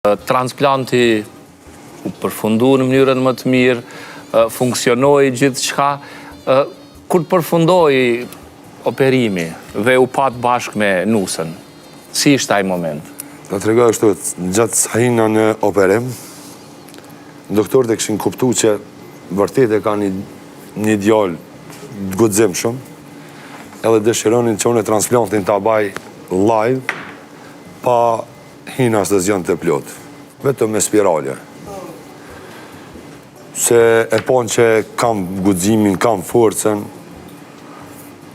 Transplanti u përfundu në mënyrën më të mirë, funksionoi gjithçka. Kur përfundoi operimi dhe u patë bashkë me nusën, si ishte ai moment? Ta tregoj ashtu, gjatë sa hina në operim, doktorët e kishin kuptu që vërtet e ka një, një djalë të guximshëm, edhe dëshironin që unë transplantin ta baj live, pa Hi në anestezion të plotë. Vetëm me spirale. Se e panë që kam guximin, kam forcën.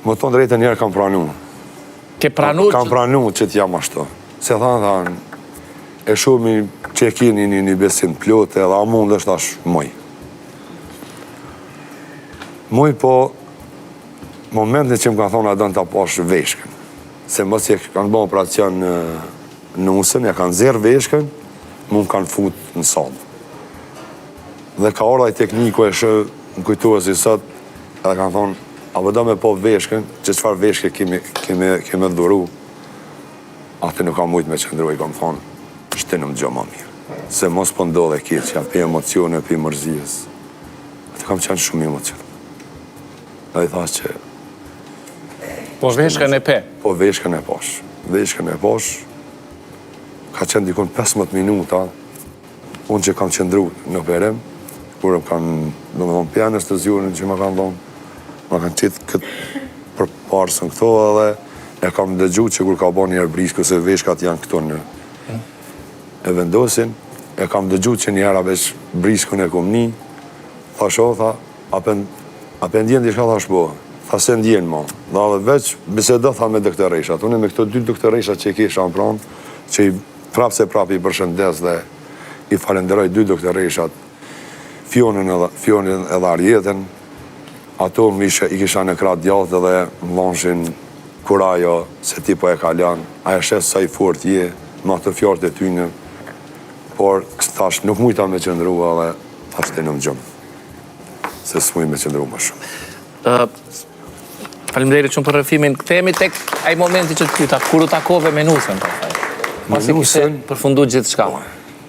Me thonë drejtën njëherë kam pranu. Ke pranu Kam pranu që t'jam ashtu. Se thanë, thanë, e shohmi që e keni një, një besim të plotë edhe a mundesh tash muj. Muj po, momentin që më kanë thonë a don ta pash veshkën. Se masi e kanë bo operacion nusën, ja kanë nxjerrë veshkën, mu më kanë fut në sallë. Dhe ka ardhë ai tekniku e shë, më kujtohet si sot, edhe kanë thonë, a po do me pa veshkën, që çfarë veshke kemi, kemi, kemi dhuru, aty nuk kam mujtë me qëndru, i kam thonë, shtinëm në gjumë ma mirë. Se mos po ndodh e keqja, pi emocione, pi mërzisë. Aty kam qenë shumë emocion. Dhe i thash që Po veshkën e pe? Po veshkën e pash. Veshkën e pash. Ka qenë dikun 15 minuta, unë që kam qëndru në operim, kur më kanë, domethonë, pi anestezionin që më kanë dhonë, më kanë qitë këtë përparsën këto edhe e kam dëgju që kur ka bo njëherë brisku, se veshkat janë këto në e vendosin, e kam dëgju që njëherë veç briskun e kom ni, thash o, tha, A pe, a pe ndjen diçka thash po. Tha s'e ndjen mo. Dhe edhe veç bisedo tha me doktoreshat. Unë me këto dy doktoreshat që i kisha në pranë, që i prapë se prapë i përshëndes dhe i falenderoj dy doktoreshat, Fjonën edhe, Fjonën edhe Arjetën, ato më ishe, i kisha në krah djathtë edhe më dhonshin kurajo se ti po e kalon, a e sheh sa i fort je, me ato fjalët e tyne, por thash nuk mujta me qëndru edhe thash shtinëm gjumë. Se s'muj me qëndru më shumë. Faleminderit shumë për rrëfimin. Kthehemi tek ai momenti që të pyeta, kur u takove me nusën, pastaj. Pasi kishte përfundu gjithçka. Po,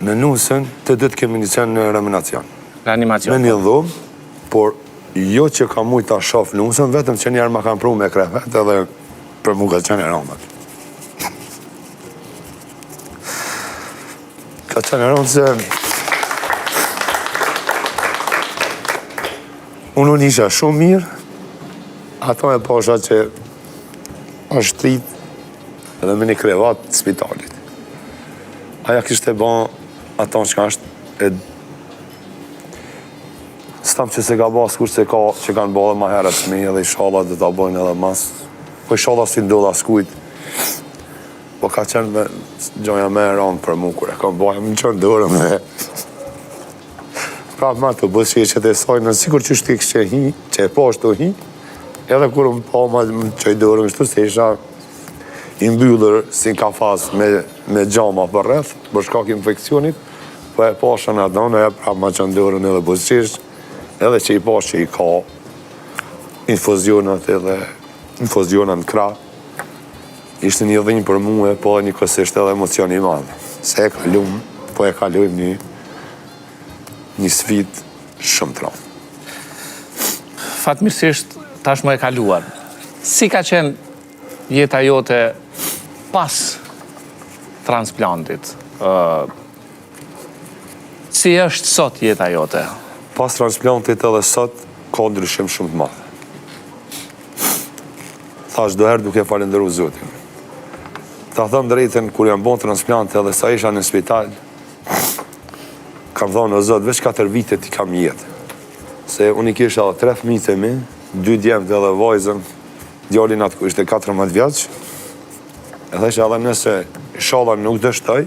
me nusën, të dytë kemi një qenë në reanimacion. Reanimacion. Me një dhomë, por jo që kam mujtë ta shof nusën, vetëm që njëherë ma kanë pru me krevet edhe për mu ka qenë e randë. Ka qenë e rëndë se... Unë unë isha shumë mirë, ato e pasha që është shtrit edhe me një krevat të spitalit. Aja kishte ba ato që ka është e S'tham që s'e ka ba askush se ka që kanë ba edhe ma herët fëmijë edhe ishalla do ta bojnë edhe mas. Po ishalla s'i ndodh askujt. Po ka qenë me gjoja më e rëndë për mu kur e kam ba, më çon dorën dhe prapë ma të buzëqeshjet e saj, në sikur që shti kështë hi, që e po ashtu hi, edhe kur më pa ma më çoi dorën kështu se isha i mbyllur si në kafaz me, me xhama përreth, për shkak infeksionit, po e pasha në atë e prapë ma çon dorën edhe buzëqesh, edhe që i pash që i ka infuzionat edhe infuzionat në krah, Ishte një dhimbje për mue, po edhe njëkohësisht edhe emocion i madh. Se e kalum, po e kalojmë një, një sfidë shumë të rëndë. Fatmirësisht tashmë e kaluar. Si ka qenë jeta jote pas transplantit? Si është sot jeta jote? Pas transplantit edhe sot ka ndryshim shumë të madh. Tha çdo herë duke falënderu Zotin. Ta them drejtën, kur jam bon transplant edhe sa isha në spital, kam thonë, o Zot, veç 4 vite t'i kam jetë. Se unë i kisha edhe tre fëmijët e mi, dy djemtë edhe vajzën, djalin atë ku ishte 14 vjeç, edhe isha edhe nëse ishalla nuk dështoj,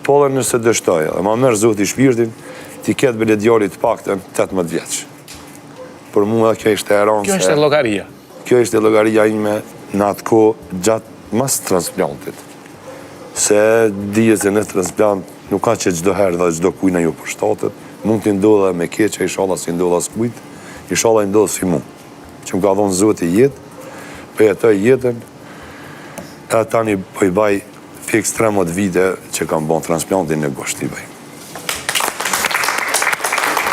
po edhe nëse dështoj, edhe ma merr Zoti shpirtin, t'i ketë bile djali të paktën 18 vjeç. Për mua kjo ishte e rëndë. Kjo ishte llogaria. Kjo ishte llogaria ime në atë kohë gjatë mas transplantit. Se dihet se në transplant nuk ka që çdo herë dhe çdo kujna ju përshtatet, mund t'i ndodhë edhe me keqe, ishalla s'i ndodhë askujt, ishalla i ndodhë si mu, që më ka dhonë Zoti jetë, po jetoj jetën, edhe tani po i baj. Fiks 13 vite që kam bon transplantin në gusht i bëj.